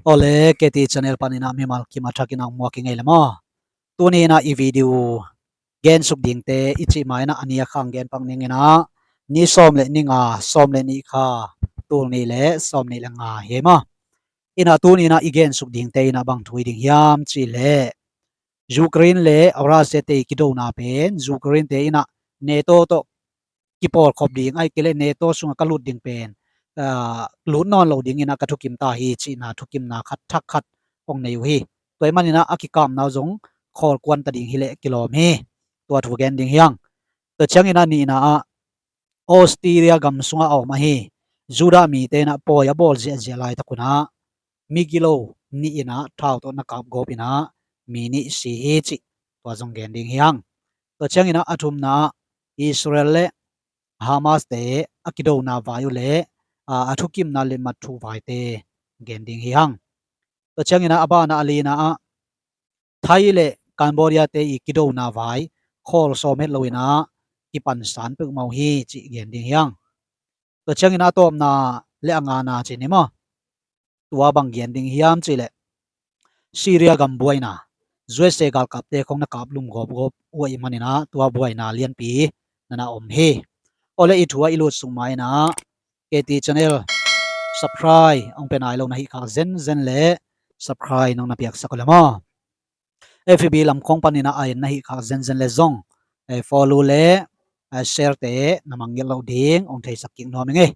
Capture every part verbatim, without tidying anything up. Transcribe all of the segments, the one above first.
Awle, K T channel panin ah mimal kim a thakin ah muak i ngei le maw? Tuni in ah i video gensuk dingte i cih ma in ah a nih a khang gen pak ning in ah, ni sawm le nih nga, sawm le nih kha, tul nih le sawm nih le nga hi maw? In ah tuni in ah i gensuk dingte in ah bang thu i ding hiam cih leh, Ukraine le Russia te i kidona pen Ukraine te in ah NATO tawh kipawlkhop ding, ahih kei leh NATO sungah ka lut ding pen, aa, lut nawn lo ding in ah ka thukim ta hi cihna thukimna khat thak khat hong nei uh hi. Tua ahih manin ah a kikapna uh zong khawl kuan ta ding hi leh kilawm hi. Tua thu gen ding hi hang. Tua ciangin ah nihna ah Austria gam sungah a om ahi Judah mite in ah pawi a bawl ziahziah laitak un ah migilo nih in ah thau tawh na kap gawp in ah mi nih si hi cih tua zong gen ding hi hang. Tua ciangin ah a thumna ah Israel le Hamas te a kidona vai uh le, aa, a thukimna le mat thu vaite gen ding hi hang. Tua ciangin ah a banah a lina ah Thai le Cambodia te i kidona vai khawl sawm het lo in ah kipansan peuhmah uh hi cih gen ding hi hang. Tua ciangin ah a tawpna le a ngana ci ni maw? Tua bang gen ding hiam cih leh Syria gam buaina, U S A galkapte khong na kap lum gawpgawp uh ahih manin ah tua buaina lianpi na na om hi. Awle, i thu ah i lut sung ma in ah K T channel subscribe hong pia nai lo na hih khak zenzen le subscribe nong na piaksak uh le maw? F B lam khong panin ah a en na hih khak zenzen le zong, eh, follow le, eh, share te na mangngilh loh ding hong theisak kik nuam ing ei.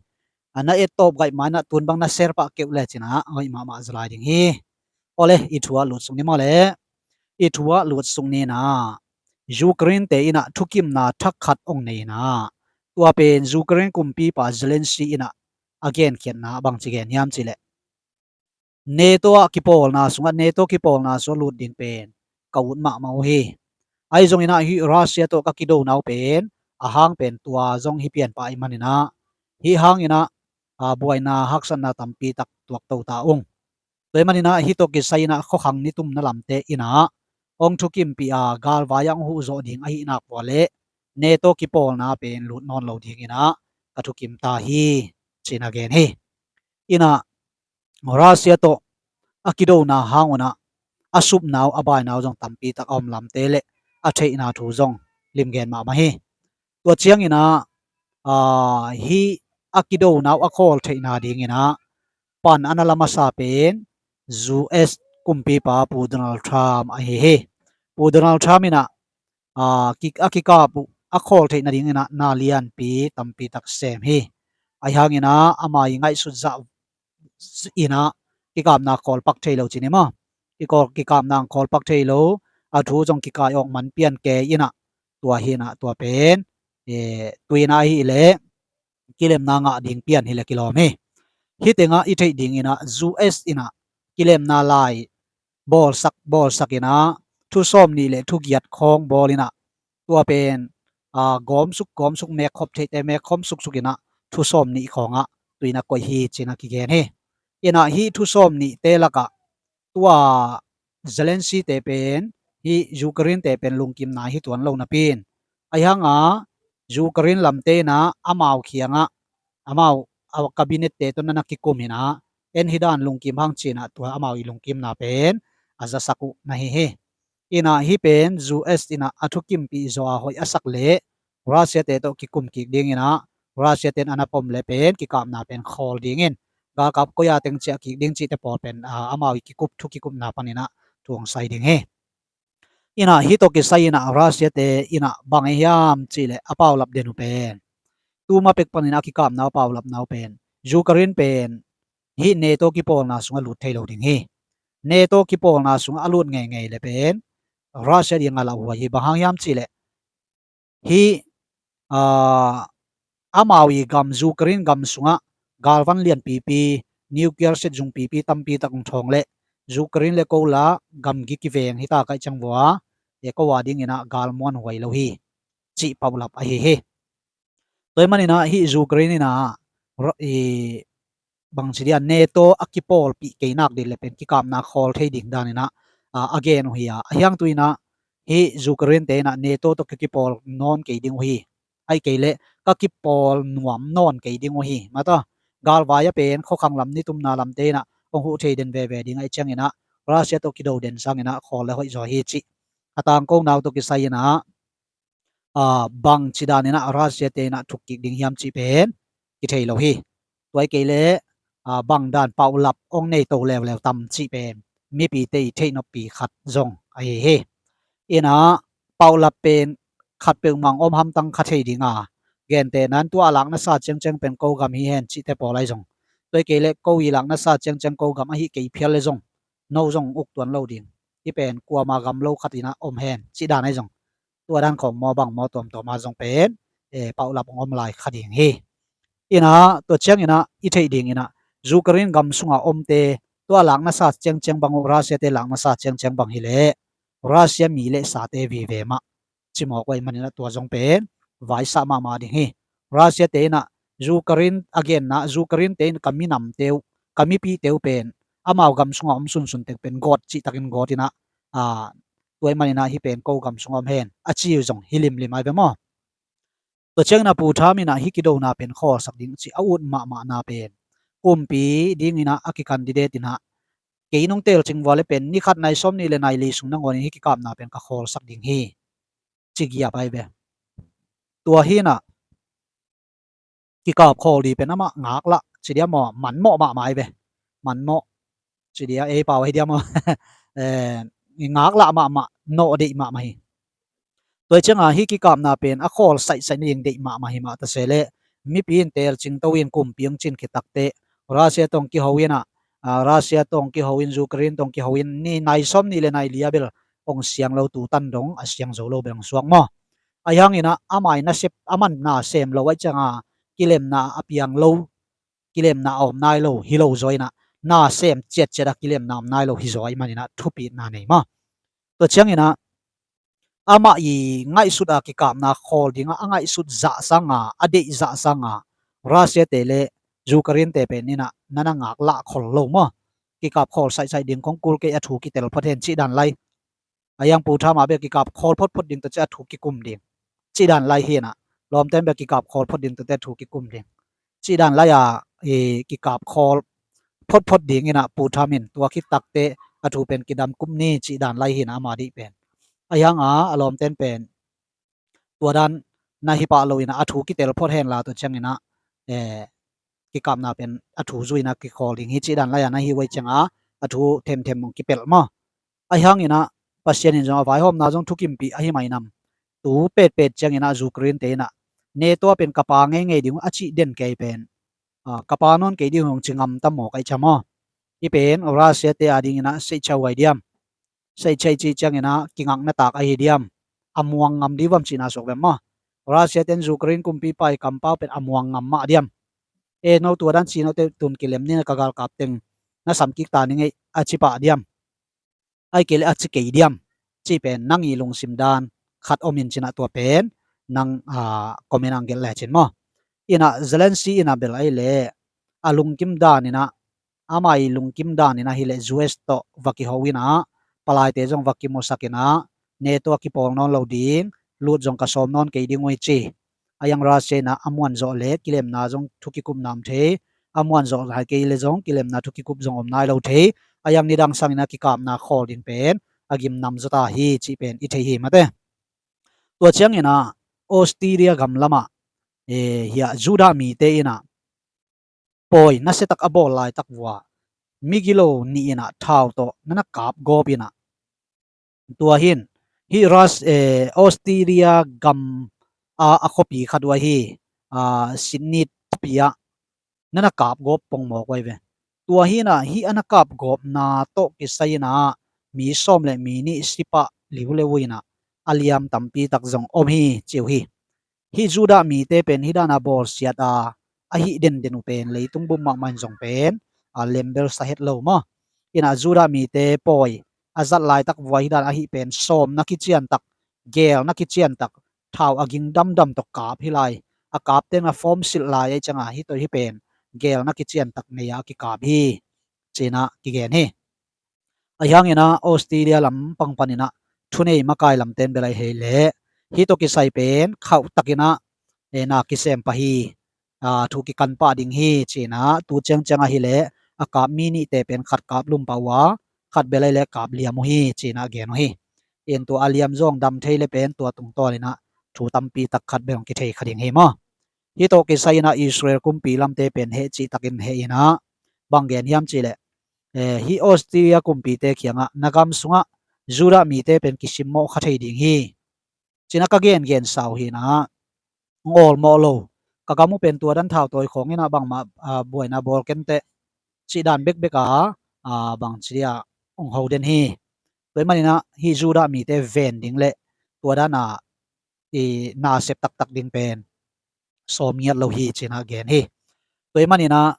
A na et tawp gaih ma in ah tun bang na share pah keuh le cin ah hoih mahmah zalai ding hi. Awle, i thu ah lut sung ni maw le? I thu ah lut sung ni in ah Ukraine te in ah thukimna thak khat hong nei in ah, tua pen Ukraine kumpipa Zelensky in ah a genkhiatna bangci gen hiam cih leh, NATO ah kipawlna sungah, NATO kipawlna sungah lut ding pen ka ut mahmah uh hi. Ahi zongin ah hih Russia tawh ka kidona uh pen a hang pen tua zong hi pian pah ahih manin ah, hih hangin ah, aa, buaina haksatna tampi tak tuak to ta ung. Tua ahih manin ah hih tawh kisai in ah khuakhang nitumna lamte in ah hong thukimpih a galvai ah hong huh zawh ding ahih nak uh leh NATO kipawlna pen lut nawn lo ding in ah ka thukim ta hi cih na gen hi. In ah Russia tawh a kidona hang un ah a supna uh, a baina uh zong tampi tak a om lamte le a theihna thu zong limgen mahmah hi. Tua ciangin ah, aa, hih a kidona uh a khawl theihna dingin ah pan a na la masa pen U S kumpipa Pu Donald Trump ahi hi. Pu Donald Trump in ah, aa, ki-, a kikap uh a khawl theihna dingin ah na lianpi tampi tak sem hi. Ahi hangin ah ama i ngaihsut zah in ah kikapna khawl pak thei lo ci ni maw? Kikawl, kikapna khawl pak thei lo, a thu zong kikai awk man pian kei in ah, tua hi in ah tua pen, eh, tui in ah ahih leh kilemna ngah ding pian hi leh kilawm hi. Hih tengah i theih dingin ah U S in ah kilemna lai bawlsak, bawlsak in ah thu sawm nih le thu giat khawng bawl in ah tua pen, aa, gawmsuk, gawmsuk, mekkhop theihte mekkhop suksuk in ah thu sawm nih khawng ah tui in ah koih hi cih na kigen hi. In ah hih thu sawm nihte lakah tua Zelensky te pen hih Ukraine te pen lungkimna hi tuan lo napi in, ahi hang a Ukraine lamte in ah amau kiangah amau a cabinet te tawh na na kikum in ah en hi dan lungkim hang ci in ah tua amau i lungkimna pen a zasak uh na hi hi. In ah hih pen U S in ah a thukimpih zaw a hoih a sak leh Russia te tawh kikum kik dingin ah Russia ten a na pom le pen kikapna pen khawl dingin galkap koi a teng ciah kik ding cihte pawl pen, aa, amau i kikup, thu kikupna panin ah thu hong sai ding hi. In ah hih tawh kisai in ah Russia te in ah bang ahi hiam cih leh a paulap den uh pen, tuma pek panin a kikapna uh, a paulapna uh pen Ukraine pen hih NATO kipawlna sungah lut thei lo ding hi. NATO kipawlna sungah a lut ngeingei le pen Russia dingah lauhuai hi. Bang hang hiam cih leh hih, aa, amau i gam Ukraine gam sungah galvan lianpipi, nuclear set zungpipi tampi tak hong thawng leh Ukraine le ko la gamgi kiveng hi ta ka hih ciang vua, e, ko a dingin ah galmuan huai lo hi cih paulap ahi hi. Tua ahih manin ah hih Ukraine in ah ro-, i, bangci dia NATO a kipawlpih kei nak ding le pen kikapna khawl thei ding danin ah, a, a gen uh hi a, ahi hang tu in ah hih Ukraine te in ah NATO tawh ka kipawl nawn kei ding uh hi. Ahih kei leh ka kipawl nuam nawn kei ding uh hi. Mata, galvai ah pen khuakhang lam nitumna lamte in ah kong huh thei den veve ding ahih ciangin ah Russia tawh kido den sangin ah khawl le hoih zaw hi cih a tangko nau tawh kisai in ah, aa, bangci dan in ah Russia te in ah thuk kik ding hiam cih pen kithei lo hi. Tua hi kei leh, aa, bang dan paulap hong nei to leuleu tam cih pen mipite i theih noppi khat zong ahi hi. In ah paulap pen khat peuhmah hong om hamtang kha thei ding a, gentehna in tua a lakna sa ciangciang pen ko gam hi hen cihte pawl ahi zong, tua hi kei leh ko i lakna sa ciangciang ko gam ahi kei phial le zong no zong uk tuan lo ding. Hih pen kuama gam lo khat in ah om hen cih dan ahi zong, tua dan khawng maw bang maw tuamtuam a zong pen, eh, paulap hong om lai kha ding hi. In ah tua ciangin ah i theih ding in ah Ukraine gam sunga omte tua lakna sa ciangciang bang uh, Russia te lakna sa ciangciang bang hi leh Russia mi le sate vive mah ci mawk uh ahih manin ah tua zong pen vaisah mahmah ding hi. Russia te in ah Ukraine a genna, Ukraine te in ka minamte uh, ka mipite uh pen amau gam sunga om sunsun tek pen gawt cihtakin gawt in ah, aa, tua ahih manin ah hih pen ko gam sunga om hen a ci uh zong hi limlim ahi ve maw? Tua ciangin ah Pu Trump in ah hih kidona pen khawlsak ding cih a ut mahmahna pen kumpi dingin ah a ki-candidate in ah kei nong telcing vua le pen ni khat nai sawm nih le nai li sung nangawnin hih kikapna pen ka khawlsak ding hi ci giap ahi ve. Tua hi in ah kikap khawl ding pen amah ngaklah ci diam maw, manmawh mahmah ahi ve. Manmawh ci dia ei pau ahi diam maw? Eh, ngaklah mahmah, nawh deih mahmah hi. Tua hi cianga hih kikapna pen a khawl saihsaih nading deih mahmah hi mah ta se leh mipi in telcing to in kumpi hong cin khit takteh Russia tawh hong kiho in ah, aa, Russia tawh hong kiho in Ukraine tawh hong kiho in ni nai sawm nih le nai li a bel hong siang lo, tu tan dong a siang zo lo bel hong suak maw? Ahi hangin ah amah i nasep, aman na sem lo ahih cianga kilemna a piang lo, kilemna a om nai lo hi lo zaw in ah na sem ciatciat a kilemna om nai lo hi zaw ahih manin ah thupitna nei maw? Tua ciangin ah amah i ngaihsut a kikapna khawl ding a, a ngaihsut zah sanga, a deih zah sanga Russia te le Ukraine te pen in ah na na ngaklah khol lo maw? Kikap khawl saihsaih ding kong kul kei, a thu kitel phot hen cih dan lai. A yang Pu Trump a bek kikap khawl photphot ding tawh ciah a thu kikum ding cih dan lai hi in ah, lawmten bek kikap khawl phot ding tawh ciah a thu kikum ding cih dan lai a, i kikap khawl photphot ding in ah Pu Trump in tua khit takteh a thu pen kidam kup ni cih dan lai hi in ah ama dih pen. Ahi hanga a lawmten pen tua dan na hi pah lo in ah a thu kitel phot hen la tua ciangin ah, eh, kikapna pen a thu zui in ah kikhawl ding hi cih dan lai a na hi uh ahih cianga a thu themthem hong kipelh maw? Ahi hangin ah Pasian in zong a vaihawmna zong thukimpih ahi mah in am, tu petpet ciangin ah Ukraine te in ah NATO a pen ka pa ngeingei ding uh a cih den kei pen, ah, ka pa nawn kei ding uh hong ci ngam tam maw ka hih ciang maw? Hih pen Russia te a dingin ah seichau ai diam? Seichai cih ciangin ah kingakna tak ahi diam? A muang ngam ding uh am cihna suak bem maw? Russia te in Ukraine kumpipa i kampau pen a muang ngam mah diam? E no, tua dan ci note, tun kilem ni in ah ka galkap teng na sam kik ta ning ei a ci pah diam? Ahih kei leh a ci kei diam? Cih pen nang i lungsim dan khat om in cin ah tua pen nang, ah, comment ah hong gelh lecin maw? In ah Zelensky in ah bel ahih leh a lungkim dan in ah, ama i lungkim dan in ahih leh U S tawh va kiho in ah, palaite zong va kimusak in ah, NATO a kipawl nawn lo ding, lut zong ka sawm nawn kei ding uh hi ci. A yang Russia in ah a muan zawh leh kilemna zong thu kikupna om thei, a muan zawh lai kei leh zong kilemna thu kikup zong om nai lo thei. A yang nidang sangin ah kikapna khawl ding pen a gimnam zaw ta hi cih pen i thei hi mate. Tua ciangin ah Australia gam lamah, eh, hiah Judah mite in ah pawi nasiatak a bawl laitak vua migilo nih in ah thau tawh na na kap gawp in ah, tua hi in, hih Rus-, eh, Australia gam a, a khuapi khat uh ahi, ah, Sydney khuapi ah na na kap gawp pongmawk uh ahi ve. Tua hi in ah hih a na kap gawpna tawh kisai in ah mi sawm le mi nih si pah liuliu uh in ah a liam tampi tak zong om hi ci uh hi. Hih Judah mite pen hih dan a bawlsiat a, a hih denden uh pen leitung bup mahmah in zong pen, a, lembel sa het lo maw? In ah Judah mite pawi a zat laitak vua hih dan a hih pen sawmna kiciantak, geelna kiciantak, thau a ging damdam tawh kap hi lai. A kap teng a form silh lai ahih cianga hih tawh hih pen geelna kiciantak nei a kikap hi ci in ah kigen hi. Ahi hangin ah Australia lam pang panin ah thunei makai lamten bel ahih leh hih tawh kisai pen khauh takin ah, eh, na kisem pah hi, ah, thu kikan pah ding hi ci in ah tu ciangciang ahih leh a kap mi nihte pen khat kap lum pah uh a, khat bel ahih leh kap liam uh hi, ci-in a gen uh hi. In tua a liam zong dam thei leh pen tua tungtawn in a thu tampi tak khat bel hong kithei kha ding hi maw. Hih tawh kisai in a Israel kumpi lamte pen heh cihtakin heh in a, bang gen hiam cih leh, eh, hih Australia kumpite kiangah na gam sungah Judah mite pen kisimmawh kha thei ding hi, ci-in a ka gengen sa uh hi in a, hong awlmawh lo. Ka gam uh pen tua dan thautawi khawng in a bangmah, ah, buaina bawl ken teh, cih dan bekbek a, ah, bangci dia hong ho den hi. Tua ahih manin a hih Judah mite ven ding leh tua dan a i nasep taktak ding pen sawm ngiat lo hi, ci-in a gen hi. Tua ahih manin a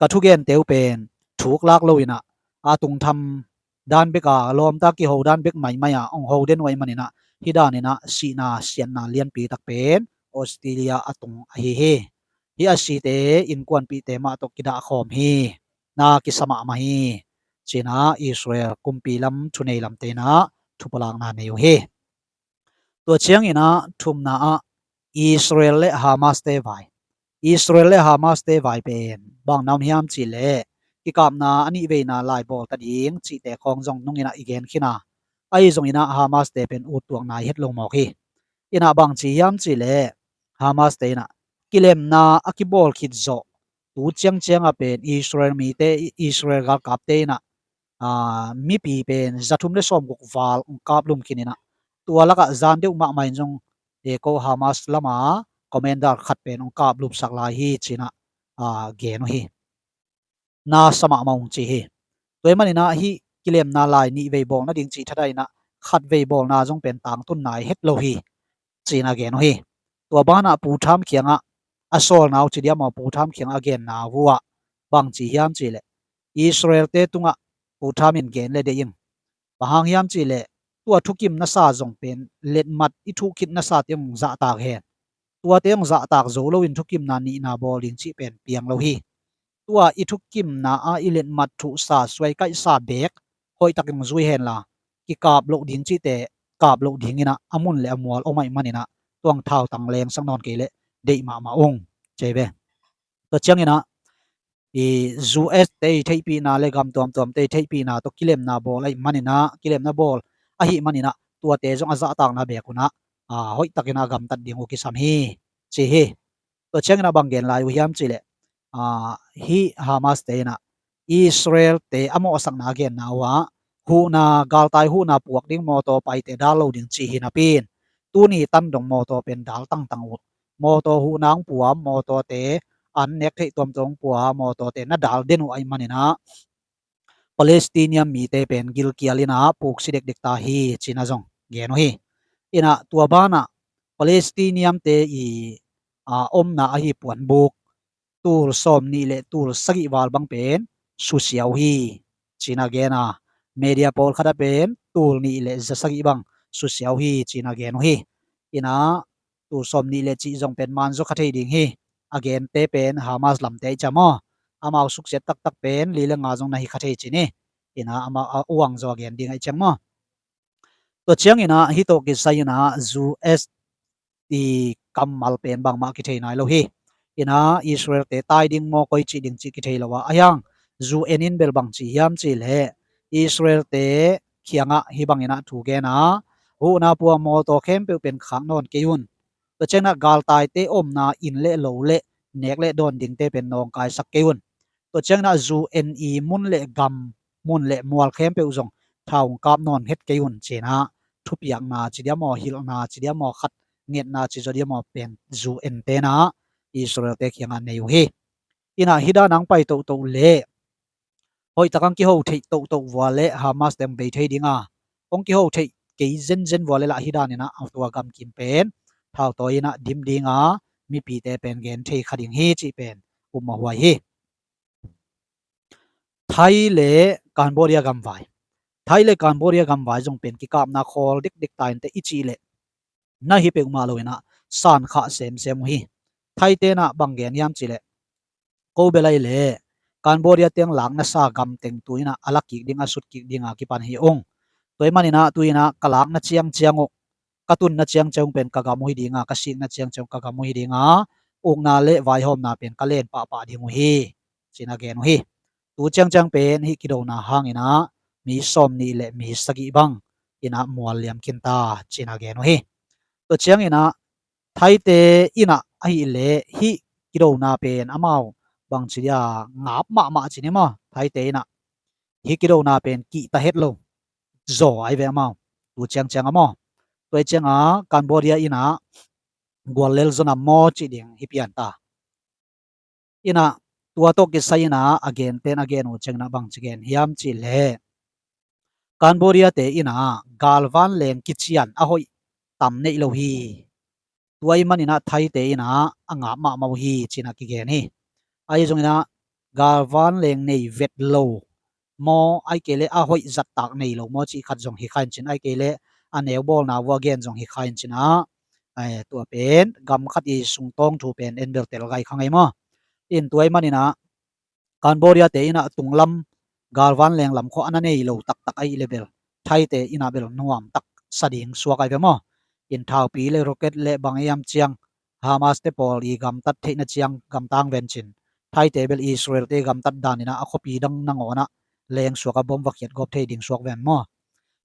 ka thugente uh pen thuk lak lo in a, a tungtham dan bek a, lawmta kiho dan bek maimai a hong ho den uh ahih manin a, hih dan in a sihna siatna lianpi tak pen Australia a tung ahi hi. Hih a site innkuanpihte mah tawh kidah khawm hi. Na kisa mahmah hi, ci-in a Israel kumpi lam thunei lamte in a thupalakna nei uh hi. Tua ciangin a thumna ah Israel le Hamas te vai. Israel le Hamas te vai pen bang na om hiam cih leh, kikapna a nihveina lai bawl ta ding cihte khawng zong nung in a i gen khin a, ahi zongin a Hamas te pen ut tuak nai het lo mawk hi. In a bang ci hiam cih leh, Hamas te in a kilemna a kibawl khit zawh tu ciangciang a pen Israel mite, Israel galkapte in a, aa, mipi pen za thum le sawmguk val hong kap lum khin in a, tua lakah zan deuh mahmah in zong, eh, ko Hamas lam a commander khat pen hong kap lumsak lai hi, ci-in a, aa, gen uh hi. Na sa mahmah ung ci hi. Tua ahih manin a hih kilemna lai nihvei bawl nading cih thadah in a, khatvei bawlna zong pen tangtun nai het lo hi, ci-in a gen uh hi. Tua banah Pu Trump kiangah a sawlna uh ci diam aw, Pu Trump kiangah a genna uh ah bang ci hiam cih leh, Israel te tungah Pu Trump in gen le deih ing. Bang hang hiam cih leh, tua thukim nasa zong pen letmat i thuh khit nasa te hong zahtak hen. Tuate hong zahtak zo loin thukimna nihna bawl ding cih pen piang lo hi. Tua i thukimna a i letmat thuhsa suaikaihsa beek hoihtakin hong zui henla, kikap loh ding cihte kap loh dingin a, a mun le a mual om ahih manin a, tua hong thautang lengsak nawn kei leh deih mahmah ung, ci hi ve. Tua ciangin a, i U S te i theihpihna le gam tuamtuamte i theihpihna tawh kilemna bawl ahih manin a, kilemna bawl ahih manin a, tuate zong a zahtakna beek un a, a, hoihtakin a gamtat ding uh kisam hi, ci hi. Tua ciangin a bang gen lai uh hiam cih leh, a, hih Hamas te in a Israel te a mawhsakna a genna uh ah, huhna, galtai huhna puak ding mawtaw paite dal lo ding ci hi napi in, tuni tan dong mawtaw pen dal tangtang uh. Mawtaw huhna hong pua, mawtawte an nek theih tuamtuam hong pua, mawtawte na dal den uh ahih manin a, Palestinian mite pen gilkial in a puksi dekdek ta hi, ci-in a zong gen uh hi. In a tua banah Palestinian te i, a, omna ahi puanbuk tul sawm nih le tul sagih val bang pen susia uh hi, ci-in a gen a, media pawlkhat ah pen tul nih le za sagih bang susia uh hi, ci-in a gen uh hi. In a tul sawm nih le cih zong pen man zaw kha thei ding hi. A gente pen Hamas lamte ahih ciang maw, amau suksiat taktak pen li le nga zong na hi kha thei ci ni. In a amau a uang zaw a gen ding ahih ciang maw. Tua ciangin a hih tawh kisai in a U S i kammal pen bangmah kithei nai lo hi. In a Israel te tai ding maw, koi cih ding cih kithei lo a, ahi hang U N in bel bang ci hiam cih leh, Israel te kiangah hih bangin a thu gen a, huhna pua mawtaw khempeuh pen khak nawn kei un. Tua ciangin a galtaite omna inn le lo le nek le dawn dingte pen nawngkaisak kei un. Tua ciangin a U N i mun le gam, mun le mual khempeuh zong thau hong kap nawn het kei un, ci-in a thupiakna ci diam aw, hilhna ci diam aw, khat ngetna ci zaw diam aw, pen U N te in a Israel te kiangah nei uh hi. In a hih dan a hong pai tohtoh leh, hoihtak a hong kiho theih tohtoh vua leh Hamas te hong bei thei ding a, hong kiho theih kei zenzen vua leh lah hih dan in a tua gamkim pen thautawi in a dim ding a, mipite pen gen thei kha ding hi cih pen um a huai hi. Thai le Cambodia gamvai. Thai le Cambodia gamvai zong pen kikapna khawl dekdek ta inteh i cih leh, na hi peuhmah lo in a san khah semsem uh hi. Thaite in a bang gen hiam cih leh, ko bel ahih leh Cambodia teng lak nasa gam teng tu in a a la kik ding, a sut kik ding a kipan hi ung. Tua ahih manin a tu in a ka lakna ciangciang uh, ka tunna ciangciang uh pen ka gam uh hi ding a, ka sikna ciangciang uh ka gam uh hi ding a, ukna le vaihawmna pen ka len pahpah ding uh hi, ci-in a gen uh hi. Tu ciangciang pen hih kidona hangin ah mi sawm nih le mi sagih bang in ah mual liam khin ta ci-in a gen uh hi. Tua ciangin ah Thaite in ah ahih leh hih kidona pen amau bangci dia ngap mahmah ci ni maw, Thaite in ah hih kidona pen kihta het lo zaw ai ve amau. Tu ciangciang a maw, tua ciangah Cambodia in ah gual lel zaw nam maw cih ding hi pian ta. In ah tua tawh kisai in ah a genten a gen uh ciangin ah bangci gen hiam cih leh Cambodia-te in ah galvan leng kician a hoih tam neih lo hi. Tua ahih manin ah Thaite in ah a ngap mahmah uh hi ci-in ah kigen hi. Ahi zongin ah galvan leng nei vet lo maw, ahih kei leh a hoih zattak nei lo maw cih khat zong hi kha in cin, ahih kei leh a neu bawlna uh a gen zong hi kha in cin ah, eh, tua pen gam khat i sungtawng thu pen en bel tel gai kha ngei maw. In tua ahih manin ah Cambodia-te in ah tunglam galvan leng lam khawng a na nei lo taktak ahih leh bel Thaite in ah bel nuam tak sa ding suak ai ve maw. In thaupi le rocket le bang hiam ciang Hamas-te pawl i gamtat theihna ciang gamtang ven cin, Thaite bel Israel-te gamtat danin ah a khuapi dang nangawn ah leng suak a bom va khiat gawp thei ding suak ven maw.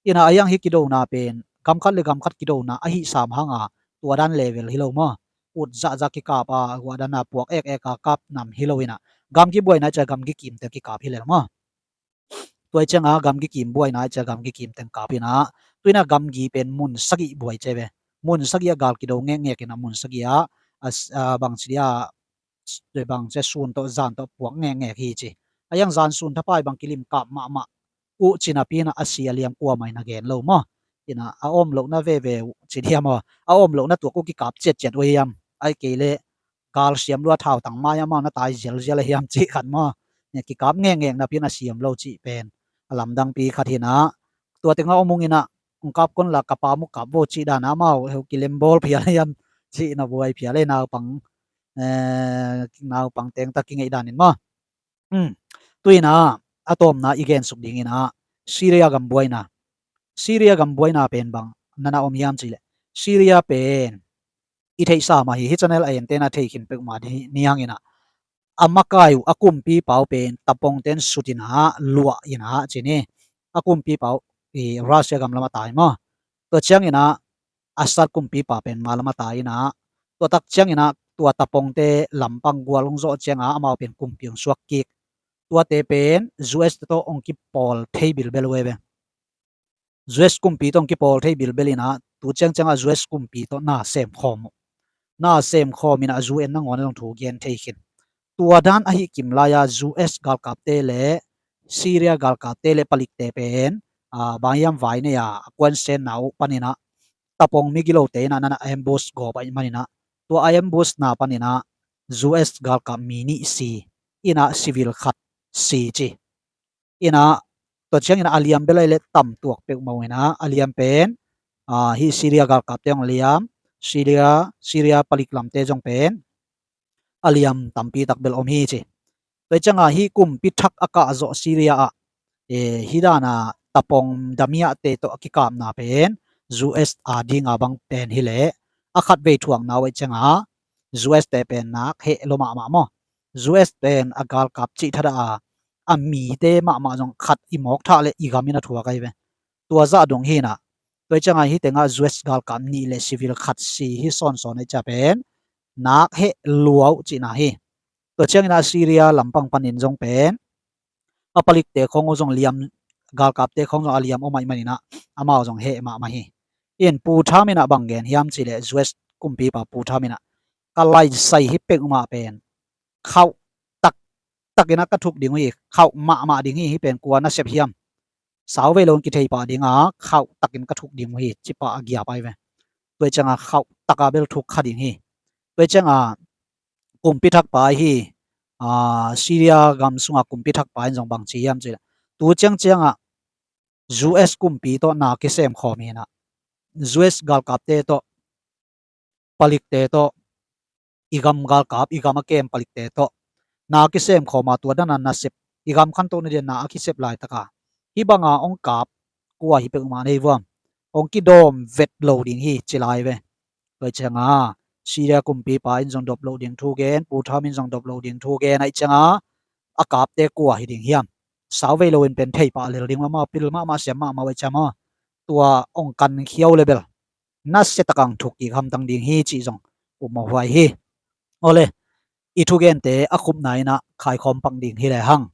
In ah a hiang hih kidona pen gam khat le gam khat kidona ahih sam hang a tua dan level hi lo maw. Ut zahzah kikap a, hua dan a puak ekek a kap nam hi lo in ah gam kibuaina ciang gam kikimte kikap hi lel maw. Tua ciangah gam kikim buaina ciang gam kikimte kap in ah, tu in ah gamgi pen mun sagih buai ci ve. Mun sagih ah gal kido ngekngek in ah mun sagih ah, a, a, bangci dia, bangci sun tawh zan tawh puak ngekngek hi ci. A hiang zan sun thapai bang kilim kap mahmah uh ci napi in ah a si a liam kuamah in a gen lo maw. In ah a om lohna veve uh ci dia maw, a om lohna tuak uh kikap ciatciat uh hiam, ahih kei leh galsiam lua thautang mai amau na tai zialzial a hiam cih khat maw. Kikap ngekngek napi in a siam lo cih pen a lamdangpi khat hi in ah, tua tengah om ung in ah, ung kap kon la ka pa mu kap vo cih dan a amau heu kilem bawl phial a hiam cih na buai phial ei naupang, eh, naupang teng tak kingeih danin maw. Hmm. Tu in ah a tawpna i gensuk ding in ah Syria gam buaina. Syria gam buaina pen bang na na om hiam cih leh, Syria pen i theihsa mah hi, hih channel a enten a thei khin peuhmah ni hang in ah, a makai uh a kumpipa uh pen tapongten sut in ah luah in ah ci ni. A kumpipa uh i Russia gam lam a tai maw. Tua ciangin ah Assad kumpipa pen ma lam a tai in ah, tua tak ciangin ah tua tapongte lampang gual hong zawh ciangah amau pen kumpi hong suak kik. Tuate pen U S te tawh hong kipawl thei bilbel uh ei ve. U S kumpi tawh hong kipawl thei bilbel in ah, tu ciangciangah U S kumpi tawh na semkhawm uh. Na semkhawm in ah U N nangawn a zong thu gen thei khin. Tua dan ahi kim lai-a U S galkapte le Syria galkapte le palikte pen, a, bang hiam vai nei a, a kuansenna uh panin ah tapong migilote in ah na na ambush gawp ahih manin ah, tua ambushna panin ah U S galkap mi nih si in ah civil khat si ci. In ah tua ciangin ah a liam bel ahih leh tam tuak peuhmah uh in ah, a liam pen, a, hih Syria galkapte hong liam, Syria, Syria palik lamte zong pen a liam tampi tak bel om hi ci. Tua ciangah hih kumpi thak a kah zawh Syria ah, eh, hih dan a tapong damiahte tawh a kikapna pen U S a dinga bang pen hi leh, a khatvei thuakna uh ahih ciangah U S te pen nak heh lua mahmah maw. U S pen a galkap cih thadah a, a mite mahmah zong khat i mawk thah leh i gam in a thuak ahi ve. Tua zah dong hi in ah, tua ciangah hih tengah U S galkap nih le civil khat si hi sawnsawn ahih ciang pen nak heh lua uh cihna hi. Tua ciangin ah Syria lampang panin zong pen a palikte khawng uh zong liam, galkapte khawng zong a liam om ahih manin ah amau zong heh mahmah hi. In Pu Tham in ah bang gen hiam cih leh, U S kumpipa Pu Tham in ah, ka laisai hi peuhmah pen khauh taktak in ah ka thuk ding uh hi, khauh mahmah ding hi, hih pen kua nasep hiam, sauvei lo in kithei pah ding a, khauh takin ka thuk ding uh hi, ci pah a giap ahi ve. Tua ciangah khauh taka bel thuk kha ding hi. Tua ciangah kumpi thakpa hi, a, Syria gam sunga kumpi thakpa in zong bang ci hiam cih leh, tu ciangciangah U S kumpi tawh na kisem khawm hi in ah, U S galkapte tawh, palikte tawh, i gam galkap, i gam a kem palikte tawh na kisem khawm a, tua dan a nasep, i gam khantohna dia na a kisep laitaka hih banga hong kap kua hi peuhmah nei vuam, hong kidawm vet lo ding hi ci lai ve. Tua ciangah Syria kumpipa in zong dop loh ding thu gen, Pu Tham in zong dop loh ding thu gen ahih ciangah, a kapte kua hi ding hiam? Sau vei loin pen thei pah lel ding, amau pil mahmah, siam mahmah uh ahih ciang maw, tua hong kan khiau le bel nasia takin thuk kik hamtang ding hi cih zong um mawk huai hi. Awle, i thugente a khupna in ah khaikhawm pak ding hi lehang,